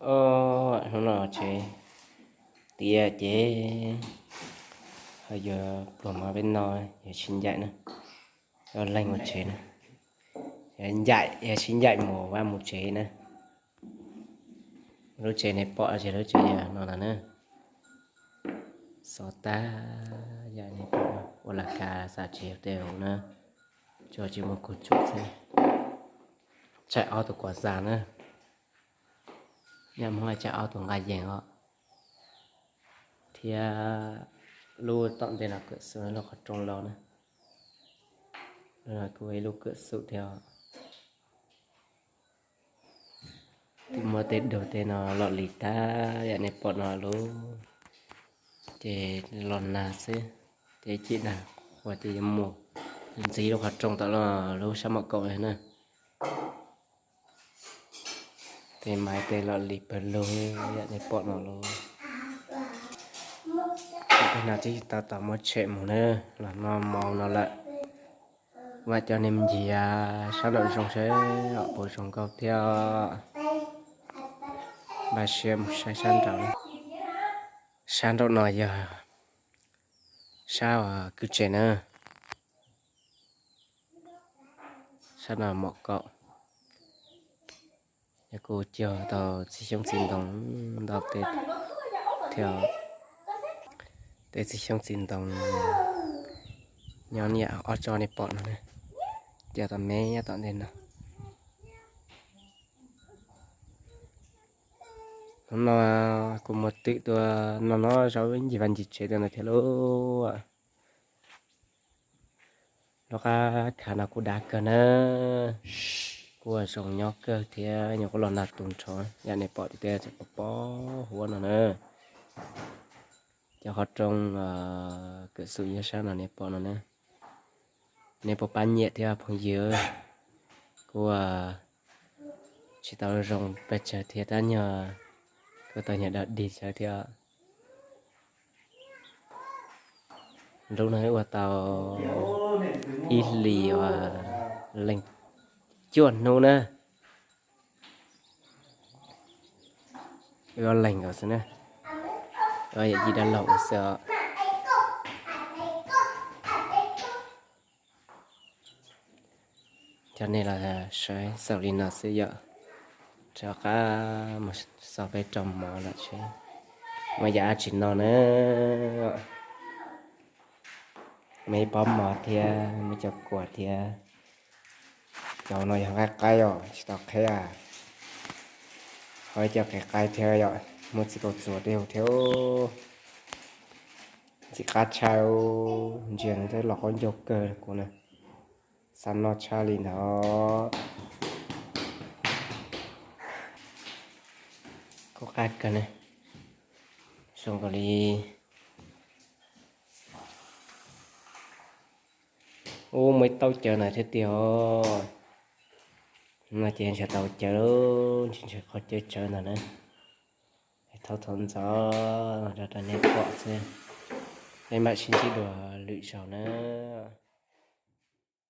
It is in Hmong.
Os, hnub no tsev tiav ces ho yuav pluag mov peb no, yuav sib ncaim na. Coj leej mus tsev na, yuav ncaim, yuav sib ncaim mus vaj mus tsev na. Lub tsev nej pom ces lub tsev yog no no na. Xov tag, yam nej pom ua las kas xav tsev tej hauv na, tso tsis muaj kug tsum xwb. Tshaib ob tug kuav xas na, yam Hmoob tshaib ob tug nqaj yees os. Thiab lub tom ntej no kawm xum lub qhov rooj los na, kuj ib lub kawm xum thiab. Twb muab tej dug tej no lom lis tag yam nej pom no lauj. Ces los nag xwb, ces cim nag qhuav ces yuav mus ntxiv lub qhov rooj tom lub sab mom kaum na. Tej maiv tej lom lis pawg lug yam nej pom no lauj. Tej no twb tsis tau tom muab tshem mus na, los no mos no lawm. Vam cov nej me ntsis sab nraum zoo seb puas zoo nkauj thiab. Npaj siab mus saib sab nraum. Sab nraum no yog sab uas kwv tsev na. Sab no mom kaum. Yog kuv cog tau txiv xyoob txiv ntoo ntau tej thiab. Tej txiv xyoob txiv ntoo nyob niam ob tsob nej pom no, cog tau me nyob tom ntej no. Hnub no kuv mus twm tuaj no no zaub ncig vaj ncig tsev tuaj no thiab lauj. Lub qab khav no kuj dav kawg na, kuj zoo nyob kawg thiab, nyuam qhuav los nag tu nrho, yam nej pom tias tseem pom pom huab no na. Cov qhov rooj kawm xum nyob sab no nej pom no na. Nej puas pab nyiam thiab phooj ywg? Kuj tsis tau zoo pes tsawg thiab tab nyog kuj tau nyuag dog dig tsawv thiab. Lub no ua tau ib hlis uas leej cuaj hnub na. Wb ob leeg nkaus xwb na, wb yawm yij dab laug ua xwb os. Coj nej los saib xaus li no xwb yom, rov qab mus xauj peb rau mov lawm seb muaj yam dab tsi no na. Muaj ib pob mov thiab, muaj cov kua thiab. Cov no yog nqaij qaib os, tsis tau qheb. Ho ib co qe qaib thiab yom, muaj txiv kaus txuas tej hauv thiab. Ntxim qab tshaj, ntsia nws twb los qaub ncaug kawg kuv na. Xav noj tshaj li ntawd. Kuj qab kawg ne, zoo nkaus li. Ub, muaj ib taub cawv ntawd thiab tiag os. No ces ntshe tau cawv, ntshe ntshe qhov cawv tsawv ntawd na. Thaub thaum ntxov rau rau nej pom xwb. Peb mam sib ntsib dua lwm zaus na.